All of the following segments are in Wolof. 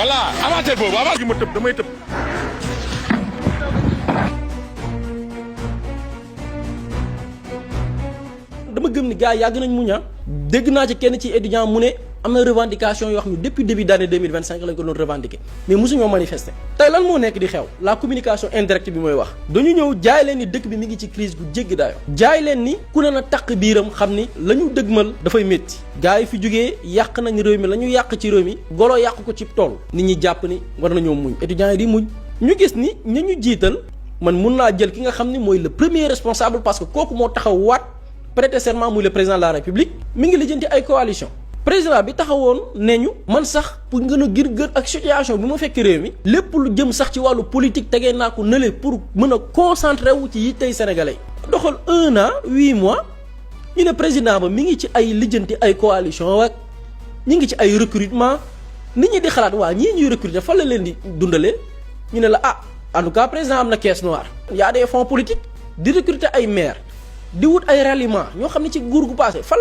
voilà avancé boobu avant gi ma tëb damay tëb. dama gëm ni gars yàgg nañ muñ dégg naa ci kenn ci étudiant mu ne am na revendication yoo xam ne depuis début d'année 2025 lañ ko doon revendiquer mais mosuñoo manifester. tey lan moo nekk di xew la communication indirecte bi mooy wax dañu ñëw jaay leen ni dëkk bi mi ngi ci crise gu jéggi daayo jaay leen ni ku ne na taq biiram xam ni la ñu dëgmal dafay métti gars yi fi jógee yàq nañ réew mi la ñu yàq ci réew mi golo yàq ko ci tool nit ñi jàpp ni war nañoo muñ étudiants yi di muñ ñu gis ni ña ñu jiital man mun naa jël ki nga xam ni mooy le premier responsable parce que kooku moo taxaw waat prêter serment muy le président de la république mi ngi lijjanti ay coalition président bi taxawoon ne ñu man sax pour gën a gër ak situation bi ma fekk réew mi lépp lu jëm sax ci wàllu politique tegee naa ko nële pour mën a concentré wu ci yi tey sénégalais doxal 1 an 8 mois ñu ne président ba mi ngi ci ay lijjanti ay coalition ak ñi ngi ci ay recrutement nit ñi di xalaat waa ñii ñuy recruter fan la leen di dundalee ñu ne la en tout cas président am na caisse noire y a des fonds politiques di recruter ay maire di wut ay ralliement ñoo xam ne ci nguur gu passé fan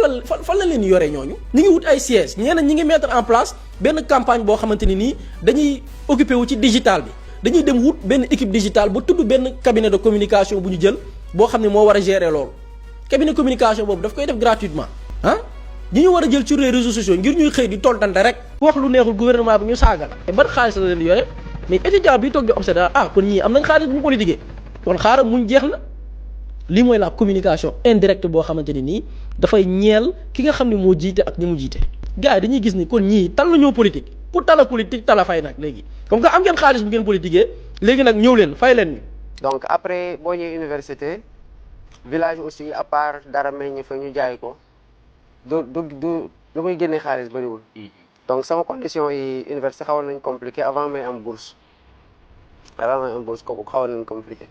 la leen yore ñooñu ñi ngi wut ay sièges ñeneen ñi ngi mettre en place benn campagne boo xamante ni nii dañuy occupé wu ci digital bi dañuy dem wut benn équipe digitale ba tudd benn cabinet de communication bu ñu jël boo xam ne moo war a gérer loolu cabinet communication boobu daf koy def gratuitement ñi ñu war a jël ci réseaux sociaux ngir ñuy xëy di tontante rek wax lu neexul gouvernement bi ñu saaga la ban xaalis la leen yore mais étudiant bi toog di obsédé kon ñii am nañ xaalis bu ñu politiqué kon xaaral muñ jeex na lii mooy la communication indirecte boo xamante ni nii dafay ñeel ki nga xam ne moo jiite ak ñi mu jiite gars yi dañuy gis ni kon ñii tal la ñoo politique pour tala politique tala fay nag léegi comme que am ngeen xaalis bu ngeen politiqué léegi nag ñëw leen fay leen ñu. donc après boo ñëwee université village aussi à part dara meññ fa ñu jaay ko du muy génnee xaalis bëriwul. donc sama condition yi université xawoon nañ compliqué avant may am bourse kooku xawoon nañ compliqué.